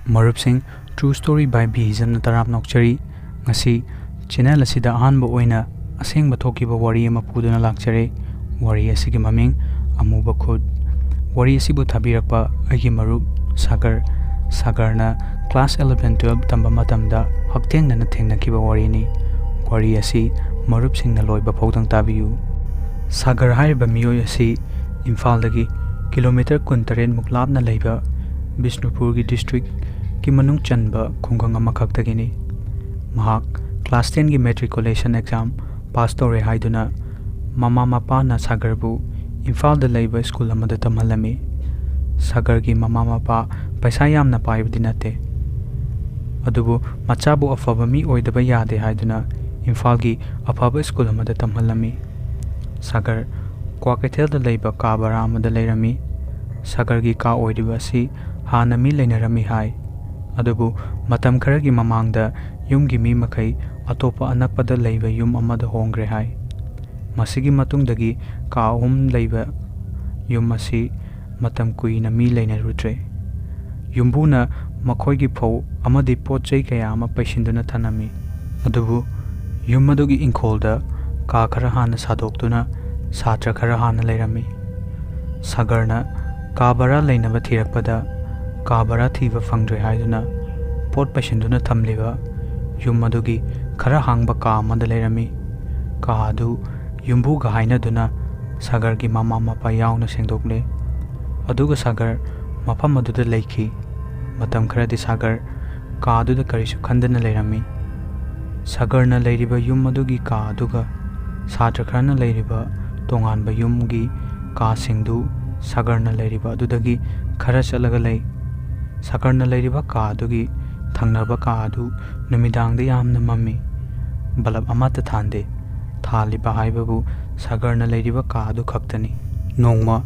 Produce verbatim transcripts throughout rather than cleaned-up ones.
ꯃꯔꯨꯞꯁꯤꯡ, True Story by Behism ꯅ ꯇꯔꯥꯝꯅ ꯑꯣꯛꯆꯔꯤ꯫ ꯉꯁꯤ ꯆꯦꯅꯦꯜ ꯑꯁꯤꯗ ꯑꯍꯥꯟꯕ ꯑꯣꯏꯅ ꯑꯁꯦꯡꯕ ꯊꯣꯛꯈꯤꯕ ꯋꯥꯔꯤ ꯑꯃ ꯄꯨꯗꯨꯅ ꯂꯥꯛꯆꯔꯦ꯫ ꯋꯥꯔꯤ ꯑꯁꯤꯒꯤ ꯃꯃꯤꯡ ꯑꯃꯨꯕ ꯈꯨꯠ꯫ ꯋꯥꯔꯤ ꯑꯁꯤꯕꯨ ꯊꯥꯕꯤꯔꯛꯄ ꯑꯩꯒꯤ ꯃꯔꯨꯞ ꯁꯥꯒꯔ꯫ ꯁꯥꯒꯔꯅ class eleven twelve ꯇꯝꯕ ꯃꯇꯝꯗ ꯍꯛꯊꯦꯡꯅꯅ ꯊꯦꯡꯅꯈꯤꯕ ꯋꯥꯔꯤꯅꯤ꯫ ꯋꯥꯔꯤ ꯑꯁꯤ ꯃꯔꯨꯞꯁꯤꯡꯅ ꯂꯣꯏꯕ ꯐꯥꯎꯗꯪ ꯇꯥꯕꯤꯌꯨ꯫ ꯁꯥꯒꯔ ꯍꯥꯏꯔꯤꯕ ꯃꯤꯑꯣꯏ ꯑꯁꯤ ꯏꯝꯐꯥꯜꯗꯒꯤ ꯀꯤꯂꯣꯃꯤꯇꯔ ꯀꯨꯟꯇꯔꯦꯠ ꯃꯨꯛ ꯂꯥꯞꯅ ꯂꯩꯕ ꯕꯤꯁꯅꯨꯄꯨꯔꯒꯤ district ꯀꯤ ꯃꯅꯨꯡ ꯆꯟꯕ ꯈꯨꯡꯒꯪ ꯑꯃꯈꯛꯇꯒꯤꯅꯤ꯫ ꯃꯍꯥꯛ class ten ꯒꯤ matriculation exam pass ꯇꯧꯔꯦ ꯍꯥꯏꯗꯨꯅ ꯃꯃꯥ ꯃꯄꯥꯅ ꯁꯥꯒꯔꯕꯨ ꯏꯝꯐꯥꯜꯗ ꯂꯩꯕ ꯁ꯭ꯀꯨꯜ ꯑꯃꯗ ꯇꯝꯍꯜꯂꯝꯃꯤ꯫ ꯁꯥꯒꯔꯒꯤ ꯃꯃꯥ ꯃꯄꯥ ꯄꯩꯁꯥ ꯌꯥꯝꯅ ꯄꯥꯏꯕꯗꯤ ꯅꯠꯇꯦ, ꯑꯗꯨꯕꯨ ꯃꯆꯥꯕꯨ ꯑꯐꯕ ꯃꯤ ꯑꯣꯏꯗꯕ ꯌꯥꯗꯦ ꯍꯥꯏꯗꯨꯅ ꯏꯝꯐꯥꯜꯒꯤ ꯑꯐꯕ ꯁ꯭ꯀꯨꯜ ꯑꯃꯗ ꯇꯝꯍꯜꯂꯝꯃꯤ꯫ ꯁꯥꯒꯔ ꯀ꯭ꯋꯥꯀꯩꯊꯦꯜꯗ ꯂꯩꯕ ꯀꯥ ꯚꯔꯥ ꯑꯃꯗ ꯂꯩꯔꯝꯃꯤ꯫ ꯁꯥꯒꯔꯒꯤ ꯀꯥ ꯑꯣꯏꯔꯤꯕ ꯑꯁꯤ ꯍꯥꯟꯅ ꯃꯤ ꯂꯩꯅꯔꯝꯃꯤ ꯍꯥꯏ, ꯑꯗꯨꯕꯨ ꯃꯇꯝ ꯈꯔꯒꯤ ꯃꯃꯥꯡꯗ ꯌꯨꯝꯒꯤ ꯃꯤ ꯃꯈꯩ ꯑꯇꯣꯞꯄ ꯑꯅꯛꯄꯗ ꯂꯩꯕ ꯌꯨꯝ ꯑꯃꯗ ꯍꯣꯡꯈ꯭ꯔꯦ ꯍꯥꯏ꯫ ꯃꯁꯤꯒꯤ ꯃꯇꯨꯡꯗꯒꯤ ꯀꯥ ꯑꯍꯨꯝ ꯂꯩꯕ ꯌꯨꯝ ꯑꯁꯤ ꯃꯇꯝ ꯀꯨꯏꯅ ꯃꯤ ꯂꯩꯅꯔꯨꯗ꯭ꯔꯦ꯫ ꯌꯨꯝꯕꯨꯅ ꯃꯈꯣꯏꯒꯤ ꯐꯧ ꯑꯃꯗꯤ ꯄꯣꯠ ꯆꯩ ꯀꯌꯥ ꯑꯃ ꯄꯩꯁꯤꯟꯗꯨꯅ ꯊꯅꯝꯃꯤ꯫ ꯑꯗꯨꯕꯨ ꯌꯨꯝ ꯑꯗꯨꯒꯤ ꯏꯪꯈꯣꯜꯗ ꯀꯥ ꯈꯔ ꯍꯥꯟꯅ ꯁꯥꯗꯣꯛꯇꯨꯅ ꯁꯥꯇ꯭ꯔ ꯈꯔ ꯍꯥꯟꯅ ꯂꯩꯔꯝꯃꯤ꯫ ꯁꯥꯒꯔꯅ ꯀꯥ ꯚꯔꯥ ꯂꯩꯅꯕ ꯊꯤꯔꯛꯄꯗ ꯀꯥ ꯚꯔꯥ ꯊꯤꯕ ꯐꯪꯗ꯭ꯔꯦ ꯍꯥꯏꯗꯨꯅ ꯄꯣꯠ ꯄꯩꯁꯤꯟꯗꯨꯅ ꯊꯝꯂꯤꯕ ꯌꯨꯝ ꯑꯗꯨꯒꯤ ꯈꯔ ꯍꯥꯡꯕ ꯀꯥ ꯑꯃꯗ ꯂꯩꯔꯝꯃꯤ꯫ ꯀꯥ ꯑꯗꯨ ꯌꯨꯝꯕꯨꯒ ꯍꯥꯏꯅꯗꯨꯅ ꯁꯥꯒꯔꯒꯤ ꯃꯃꯥ ꯃꯄꯥ ꯌꯥꯎꯅ ꯁꯦꯡꯗꯣꯛꯂꯦ꯫ ꯑꯗꯨꯒ ꯁꯥꯒꯔ ꯃꯐꯝ ꯑꯗꯨꯗ ꯂꯩꯈꯤ꯫ ꯃꯇꯝ ꯈꯔꯗꯤ ꯁꯥꯒꯔ ꯀꯥ ꯑꯗꯨꯗ ꯀꯔꯤꯁꯨ ꯈꯟꯗꯅ ꯂꯩꯔꯝꯃꯤ꯫ ꯁꯥꯒꯔꯅ ꯂꯩꯔꯤꯕ ꯌꯨꯝ ꯑꯗꯨꯒꯤ ꯀꯥ ꯑꯗꯨꯒ ꯁꯥꯇ꯭ꯔ ꯈꯔꯅ ꯂꯩꯔꯤꯕ ꯇꯣꯉꯥꯟꯕ ꯌꯨꯝꯒꯤ ꯀꯥꯁꯤꯡꯗꯨ ꯁꯥꯒꯔꯅ ꯂꯩꯔꯤꯕ ꯑꯗꯨꯗꯒꯤ ꯈꯔ ꯆꯠꯂꯒ ꯂꯩ꯫ ꯁꯥꯒꯔꯅ ꯂꯩꯔꯤꯕ ꯀꯥ ꯑꯗꯨꯒꯤ ꯊꯪꯅꯕ ꯀꯥ ꯑꯗꯨ ꯅꯨꯃꯤꯗꯥꯡꯗ ꯌꯥꯝꯅ ꯃꯝꯃꯤ꯫ ꯕꯂꯕ ꯑꯃꯠꯇ ꯊꯥꯟꯗꯦ꯫ ꯊꯥꯜꯂꯤꯕ ꯍꯥꯏꯕꯕꯨ ꯁꯥꯒꯔꯅ ꯂꯩꯔꯤꯕ ꯀꯥ ꯑꯗꯨ ꯈꯛꯇꯅꯤ꯫ ꯅꯣꯡꯃ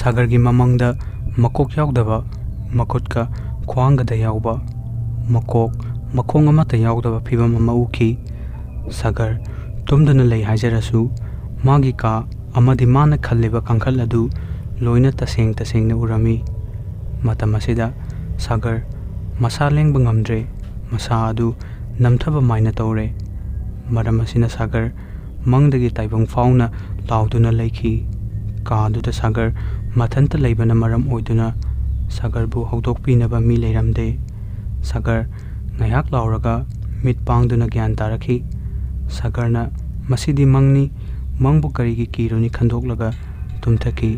ꯁꯥꯒꯔꯒꯤ ꯃꯃꯪꯗ ꯃꯀꯣꯛ ꯌꯥꯎꯗꯕ, ꯃꯈꯨꯠꯀ ꯈ꯭ꯋꯥꯡꯒꯗ ꯌꯥꯎꯕ, ꯃꯀꯣꯛ ꯃꯈꯣꯡ ꯑꯃꯠꯇ ꯌꯥꯎꯗꯕ ꯐꯤꯕꯝ ꯑꯃ ꯎꯈꯤ꯫ ꯁꯥꯒꯔ ꯇꯨꯝꯗꯨꯅ ꯂꯩ ꯍꯥꯏꯖꯔꯁꯨ, ꯃꯥꯒꯤ ꯀꯥ ꯑꯃꯗꯤ ꯃꯥꯅ ꯈꯜꯂꯤꯕ ꯀꯥꯡꯈꯜ ꯑꯗꯨ ꯂꯣꯏꯅ ꯇꯁꯦꯡ ꯇꯁꯦꯡꯅ ꯎꯔꯝꯃꯤ꯫ ꯃꯇꯝ ꯑꯁꯤꯗ ꯁꯥꯒꯔ ꯃꯁꯥ ꯂꯦꯡꯕ ꯉꯝꯗ꯭ꯔꯦ꯫ ꯃꯁꯥ ꯑꯗꯨ ꯅꯝꯊꯕ ꯃꯥꯏꯅ ꯇꯧꯔꯦ꯫ ꯃꯔꯝ ꯑꯁꯤꯅ ꯁꯥꯒꯔ ꯃꯪꯗꯒꯤ ꯇꯥꯏꯕꯪ ꯐꯥꯎꯅ ꯂꯥꯎꯗꯨꯅ ꯂꯩꯈꯤ꯫ ꯀꯥꯗꯨꯗ ꯁꯥꯒꯔ ꯃꯊꯟꯇ ꯂꯩꯕꯅ ꯃꯔꯝ ꯑꯣꯏꯗꯨꯅ ꯁꯥꯒꯔꯕꯨ ꯍꯧꯗꯣꯛꯄꯤꯅꯕ ꯃꯤ ꯂꯩꯔꯝꯗꯦ꯫ ꯁꯥꯒꯔ ꯉꯥꯏꯍꯥꯛ ꯂꯥꯎꯔꯒ ꯃꯤꯠ ꯄꯥꯡꯗꯨꯅ ꯒ꯭ꯌꯥꯟ ꯇꯥꯔꯛꯈꯤ꯫ ꯁꯥꯒꯔꯅ "ꯃꯁꯤꯗꯤ ꯃꯪꯅꯤ, ꯃꯪꯕꯨ ꯀꯔꯤꯒꯤ ꯀꯤꯔꯨꯅꯤ?" ꯈꯟꯗꯣꯛꯂꯒ ꯇꯨꯝꯊꯈꯤ꯫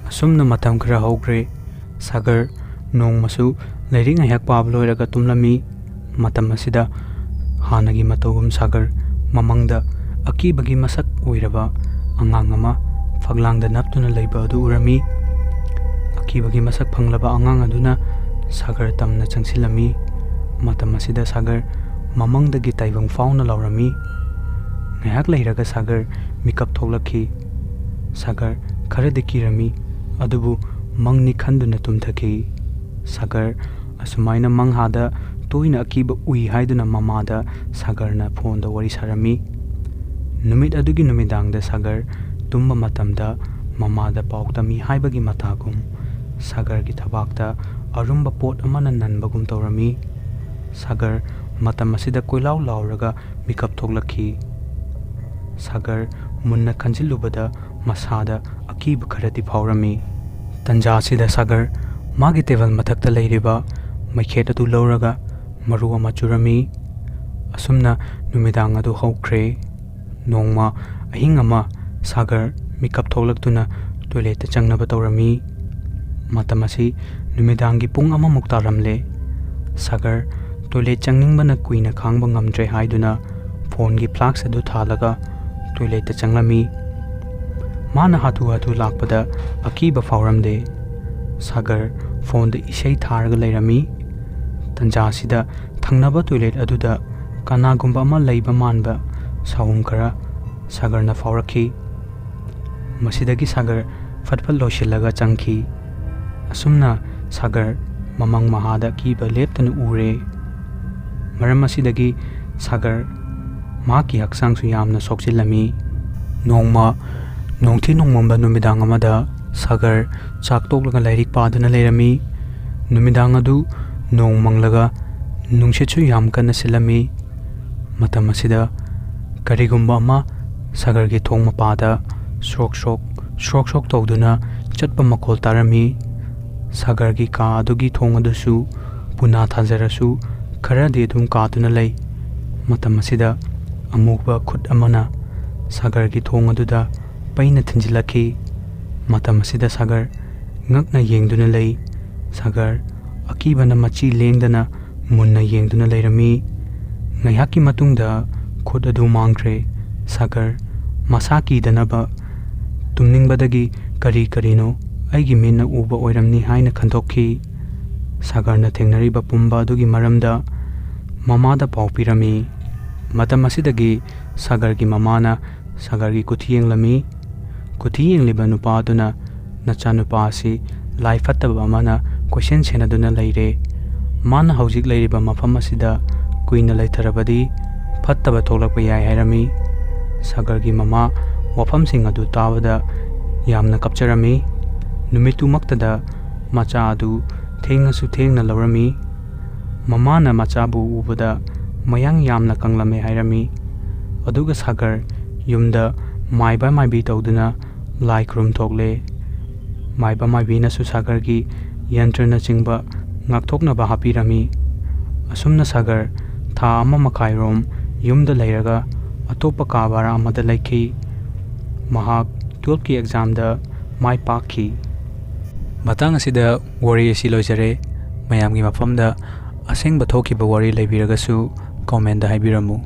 ꯑꯁꯨꯝꯅ ꯃꯇꯝ ꯈꯔ ꯍꯧꯈ꯭ꯔꯦ꯫ ꯁꯥꯒꯔ ꯅꯣꯡꯃꯁꯨ ꯂꯥꯏꯔꯤꯛ ꯉꯥꯏꯍꯥꯛ ꯄꯥꯕ ꯂꯣꯏꯔꯒ ꯇꯨꯝꯂꯝꯃꯤ꯫ ꯃꯇꯝ ꯑꯁꯤꯗ ꯍꯥꯟꯅꯒꯤ ꯃꯇꯧꯒꯨꯝ ꯁꯥꯒꯔ ꯃꯃꯪꯗ ꯑꯀꯤꯕꯒꯤ ꯃꯁꯛ ꯑꯣꯏꯔꯕ ꯑꯉꯥꯡ ꯑꯃ ꯐꯛꯂꯥꯡꯗ ꯅꯞꯇꯨꯅ ꯂꯩꯕ ꯑꯗꯨ ꯎꯔꯝꯃꯤ꯫ ꯑꯀꯤꯕꯒꯤ ꯃꯁꯛ ꯐꯪꯂꯕ ꯑꯉꯥꯡ ꯑꯗꯨꯅ ꯁꯥꯒꯔ ꯇꯝꯅ ꯆꯪꯁꯤꯜꯂꯝꯃꯤ꯫ ꯃꯇꯝ ꯑꯁꯤꯗ ꯁꯥꯒꯔ ꯃꯃꯪꯗꯒꯤ ꯇꯥꯏꯕꯪ ꯐꯥꯎꯅ ꯂꯥꯎꯔꯝꯃꯤ꯫ ꯉꯥꯏꯍꯥꯛ ꯂꯩꯔꯒ ꯁꯥꯒꯔ ꯃꯤꯀꯞ ꯊꯣꯛꯂꯛꯈꯤ꯫ ꯁꯥꯒꯔ ꯈꯔꯗꯤ ꯀꯤꯔꯝꯃꯤ, ꯑꯗꯨꯕꯨ ꯃꯪꯅꯤ ꯈꯟꯗꯨꯅ ꯇꯨꯝꯊꯈꯤ꯫ ꯁꯥꯒꯔ ꯑꯁꯨꯃꯥꯏꯅ ꯃꯪꯍꯥꯗ ꯇꯣꯏꯅ ꯑꯀꯤꯕ ꯎꯏ ꯍꯥꯏꯗꯨꯅ ꯃꯃꯥꯗ ꯁꯥꯒꯔꯅ ꯐꯣꯟꯗ ꯋꯥꯔꯤ ꯁꯥꯔꯝꯃꯤ꯫ ꯅꯨꯃꯤꯠ ꯑꯗꯨꯒꯤ ꯅꯨꯃꯤꯗꯥꯡꯗ ꯁꯥꯒꯔ ꯇꯨꯝꯕ ꯃꯇꯝꯗ ꯃꯃꯥꯗ ꯄꯥꯎ ꯇꯝꯃꯤ ꯍꯥꯏꯕꯒꯤ ꯃꯇꯥꯒꯨꯝ ꯁꯥꯒꯔꯒꯤ ꯊꯕꯥꯛꯇ ꯑꯔꯨꯝꯕ ꯄꯣꯠ ꯑꯃꯅ ꯅꯟꯕꯒꯨꯝ ꯇꯧꯔꯝꯃꯤ꯫ ꯁꯥꯒꯔ ꯃꯇꯝ ꯑꯁꯤꯗ ꯀꯣꯏꯂꯥꯎ ꯂꯥꯎꯔꯒ ꯃꯤꯀꯞ ꯊꯣꯛꯂꯛꯈꯤ꯫ ꯁꯥꯒꯔ ꯃꯨꯟꯅ ꯈꯟꯖꯤꯜꯂꯨꯕꯗ ꯃꯁꯥꯗ ꯑꯀꯤꯕ ꯈꯔꯗꯤ ꯐꯥꯎꯔꯝꯃꯤ꯫ ꯇꯟꯖꯥ ꯑꯁꯤꯗ ꯁꯥꯒꯔ ꯃꯥꯒꯤ ꯇꯦꯕꯜ ꯃꯊꯛꯇ ꯂꯩꯔꯤꯕ ꯃꯩꯈꯦꯠ ꯑꯗꯨ ꯂꯧꯔꯒ ꯃꯔꯨ ꯑꯃ ꯆꯨꯔꯝꯃꯤ꯫ ꯑꯁꯨꯝꯅ ꯅꯨꯃꯤꯗꯥꯡ ꯑꯗꯨ ꯍꯧꯈ꯭ꯔꯦ꯫ ꯅꯣꯡꯃ ꯑꯍꯤꯡ ꯑꯃ ꯁꯥꯒꯔ ꯃꯤꯀꯞ ꯊꯣꯛꯂꯛꯇꯨꯅ ꯇꯣꯏꯂꯦꯠꯇ ꯆꯪꯅꯕ ꯇꯧꯔꯝꯃꯤ꯫ ꯃꯇꯝ ꯑꯁꯤ ꯅꯨꯃꯤꯗꯥꯡꯒꯤ ꯄꯨꯡ ꯑꯃꯃꯨꯛ ꯇꯥꯔꯝꯂꯦ꯫ ꯁꯥꯒꯔ ꯇꯣꯏꯂꯦꯠ ꯆꯪꯅꯤꯡꯕꯅ ꯀꯨꯏꯅ ꯈꯥꯡꯕ ꯉꯝꯗ꯭ꯔꯦ ꯍꯥꯏꯗꯨꯅ ꯐꯣꯟꯒꯤ ꯐ꯭ꯂꯥꯛꯁ ꯑꯗꯨ ꯊꯥꯜꯂꯒ ꯇꯣꯏꯂꯦꯠꯇ ꯆꯪꯂꯝꯃꯤ꯫ ꯃꯥꯅ ꯍꯥꯊꯨ ꯍꯥꯊꯨ ꯂꯥꯛꯄꯗ ꯑꯀꯤꯕ ꯐꯥꯎꯔꯝꯗꯦ꯫ ꯁꯥꯒꯔ ꯐꯣꯟꯗ ꯏꯁꯩ ꯊꯥꯔꯒ ꯂꯩꯔꯝꯃꯤ꯫ ꯇꯟꯖꯥ ꯑꯁꯤꯗ ꯊꯪꯅꯕ ꯇꯣꯏꯂꯦꯠ ꯑꯗꯨꯗ ꯀꯅꯥꯒꯨꯝꯕ ꯑꯃ ꯂꯩꯕ ꯃꯥꯟꯕ ꯁꯥꯎꯍꯨꯝ ꯈꯔ ꯁꯥꯒꯔꯅ ꯐꯥꯎꯔꯛꯈꯤ꯫ ꯃꯁꯤꯗꯒꯤ ꯁꯥꯒꯔ ꯐꯠ ꯐꯠ ꯂꯣꯏꯁꯤꯜꯂꯒ ꯆꯪꯈꯤ꯫ ꯑꯁꯨꯝꯅ ꯁꯥꯒꯔ ꯃꯃꯪ ꯃꯍꯥꯗ ꯑꯀꯤꯕ ꯂꯦꯞꯇꯅ ꯎꯔꯦ꯫ ꯃꯔꯝ ꯑꯁꯤꯗꯒꯤ ꯁꯥꯒꯔ ꯃꯍꯥꯛꯀꯤ ꯍꯛꯆꯥꯡꯁꯨ ꯌꯥꯝꯅ ꯁꯣꯛꯆꯤꯜꯂꯝꯃꯤ꯫ ꯅꯣꯡꯃ ꯅꯣꯡꯊꯤ ꯅꯣꯡꯃꯝꯕ ꯅꯨꯃꯤꯗꯥꯡ ꯑꯃꯗ ꯁꯥꯒꯔ ꯆꯥꯛ ꯇꯣꯛꯂꯒ ꯂꯥꯏꯔꯤꯛ ꯄꯥꯗꯨꯅ ꯂꯩꯔꯝꯃꯤ꯫ ꯅꯨꯃꯤꯗꯥꯡ ꯑꯗꯨ ꯅꯣꯡ ꯃꯪꯂꯒ ꯅꯨꯡꯁꯤꯠꯁꯨ ꯌꯥꯝ ꯀꯟꯅ ꯁꯤꯠꯂꯝꯃꯤ꯫ ꯃꯇꯝ ꯑꯁꯤꯗ ꯀꯔꯤꯒꯨꯝꯕ ꯑꯃ ꯁꯥꯒꯔꯒꯤ ꯊꯣꯡ ꯃꯄꯥꯗ ꯁ꯭ꯔꯣꯛ ꯁ꯭ꯔꯣꯛ, ꯁ꯭ꯔꯣꯛ ꯁ꯭ꯔꯣꯛ ꯇꯧꯗꯨꯅ ꯆꯠꯄ ꯃꯈꯣꯜ ꯇꯥꯔꯝꯃꯤ꯫ ꯁꯥꯒꯔꯒꯤ ꯀꯥ ꯑꯗꯨꯒꯤ ꯊꯣꯡ ꯑꯗꯨꯁꯨ ꯄꯨꯅꯥ ꯊꯥꯖꯔꯁꯨ ꯈꯔꯗꯤ ꯑꯗꯨꯝ ꯀꯥꯗꯨꯅ ꯂꯩ꯫ ꯃꯇꯝ ꯑꯁꯤꯗ ꯑꯃꯨꯕ ꯈꯨꯠ ꯑꯃꯅ ꯁꯥꯒꯔꯒꯤ ꯊꯣꯡ ꯑꯗꯨꯗ ꯄꯩꯅ ꯊꯤꯟꯖꯤꯜꯂꯛꯈꯤ꯫ ꯃꯇꯝ ꯑꯁꯤꯗ ꯁꯥꯒꯔ ꯉꯛꯅ ꯌꯦꯡꯗꯨꯅ ꯂꯩ꯫ ꯁꯥꯒꯔ ꯑꯀꯤꯕꯅ ꯃꯆꯤ ꯂꯦꯡꯗꯅ ꯃꯨꯟꯅ ꯌꯦꯡꯗꯨꯅ ꯂꯩꯔꯝꯃꯤ꯫ ꯉꯥꯏꯍꯥꯛꯀꯤ ꯃꯇꯨꯡꯗ ꯈꯨꯠ ꯑꯗꯨ ꯃꯥꯡꯈ꯭ꯔꯦ꯫ ꯁꯥꯒꯔ ꯃꯁꯥ ꯀꯤꯗꯅꯕ ꯇꯨꯝꯅꯤꯡꯕꯗꯒꯤ "ꯀꯔꯤ ꯀꯔꯤꯅꯣ ꯑꯩꯒꯤ ꯃꯤꯠꯅ ꯎꯕ ꯑꯣꯏꯔꯝꯅꯤ" ꯍꯥꯏꯅ ꯈꯟꯗꯣꯛꯈꯤ꯫ ꯁꯥꯒꯔꯅ ꯊꯦꯡꯅꯔꯤꯕ ꯄꯨꯝꯕ ꯑꯗꯨꯒꯤ ꯃꯔꯝꯗ ꯃꯃꯥꯗ ꯄꯥꯎ ꯄꯤꯔꯝꯃꯤ꯫ ꯃꯇꯝ ꯑꯁꯤꯗꯒꯤ ꯁꯥꯒꯔꯒꯤ ꯃꯃꯥꯅ ꯁꯥꯒꯔꯒꯤ ꯀꯨꯊꯤ ꯌꯦꯡꯂꯝꯃꯤ꯫ ꯀꯨꯊꯤ ꯌꯦꯡꯂꯤꯕ ꯅꯨꯄꯥ ꯑꯗꯨꯅ, "ꯅꯆꯥꯅꯨꯄꯥ ꯑꯁꯤ ꯂꯥꯏ ꯐꯠꯇꯕ ꯑꯃꯅ ꯀꯣꯏꯁꯦꯟ ꯁꯦꯟꯅꯗꯨꯅ ꯂꯩꯔꯦ꯫ ꯃꯥꯅ ꯍꯧꯖꯤꯛ ꯂꯩꯔꯤꯕ ꯃꯐꯝ ꯑꯁꯤꯗ ꯀꯨꯏꯅ ꯂꯩꯊꯔꯕꯗꯤ ꯐꯠꯇꯕ ꯊꯣꯛꯂꯛꯄ ꯌꯥꯏ" ꯍꯥꯏꯔꯝꯃꯤ꯫ ꯁꯥꯒꯔꯒꯤ ꯃꯃꯥ ꯋꯥꯐꯝꯁꯤꯡ ꯑꯗꯨ ꯇꯥꯕꯗ ꯌꯥꯝꯅ ꯀꯞꯆꯔꯝꯃꯤ꯫ ꯅꯨꯃꯤꯠꯇꯨꯃꯛꯇꯗ ꯃꯆꯥ ꯑꯗꯨ ꯊꯦꯡꯉꯁꯨ ꯊꯦꯡꯅ ꯂꯧꯔꯝꯃꯤ꯫ ꯃꯃꯥꯅ ꯃꯆꯥꯕꯨ ꯎꯕꯗ ꯃꯌꯥꯡ ꯌꯥꯝꯅ ꯀꯪꯂꯝꯃꯦ ꯍꯥꯏꯔꯝꯃꯤ꯫ ꯑꯗꯨꯒ ꯁꯥꯒꯔ ꯌꯨꯝꯗ ꯃꯥꯏꯕ ꯃꯥꯏꯕꯤ ꯇꯧꯗꯨꯅ ꯂꯥꯏ ꯈꯨꯔꯨꯝ ꯊꯣꯛꯂꯦ꯫ ꯃꯥꯏꯕ ꯃꯥꯏꯕꯤꯅꯁꯨ ꯁꯥꯒꯔꯒꯤ ꯌꯟꯇ꯭ꯔꯅꯆꯤꯡꯕ ꯉꯥꯛꯊꯣꯛꯅꯕ ꯍꯥꯞꯄꯤꯔꯝꯃꯤ꯫ ꯑꯁꯨꯝꯅ ꯁꯥꯒꯔ ꯊꯥ ꯑꯃ ꯃꯈꯥꯏꯔꯣꯝ ꯌꯨꯝꯗ ꯂꯩꯔꯒ ꯑꯇꯣꯞꯄ ꯀꯥ ꯚꯔꯥ ꯑꯃꯗ ꯂꯩꯈꯤ꯫ ꯃꯍꯥꯛ ꯇꯨꯋꯦꯜꯐꯀꯤ ꯑꯦꯛꯖꯥꯝꯗ ꯃꯥꯏ ꯄꯥꯛꯈꯤ꯫ ꯃꯇꯥꯡ ꯑꯁꯤꯗ ꯋꯥꯔꯤ ꯑꯁꯤ ꯂꯣꯏꯖꯔꯦ꯫ ꯃꯌꯥꯝꯒꯤ ꯃꯐꯝꯗ ꯑꯁꯦꯡꯕ ꯊꯣꯛꯈꯤꯕ ꯋꯥꯔꯤ ꯂꯩꯕꯤꯔꯒꯁꯨ ꯀꯣꯃꯦꯟꯗ ꯍꯥꯏꯕꯤꯔꯝꯃꯨ꯫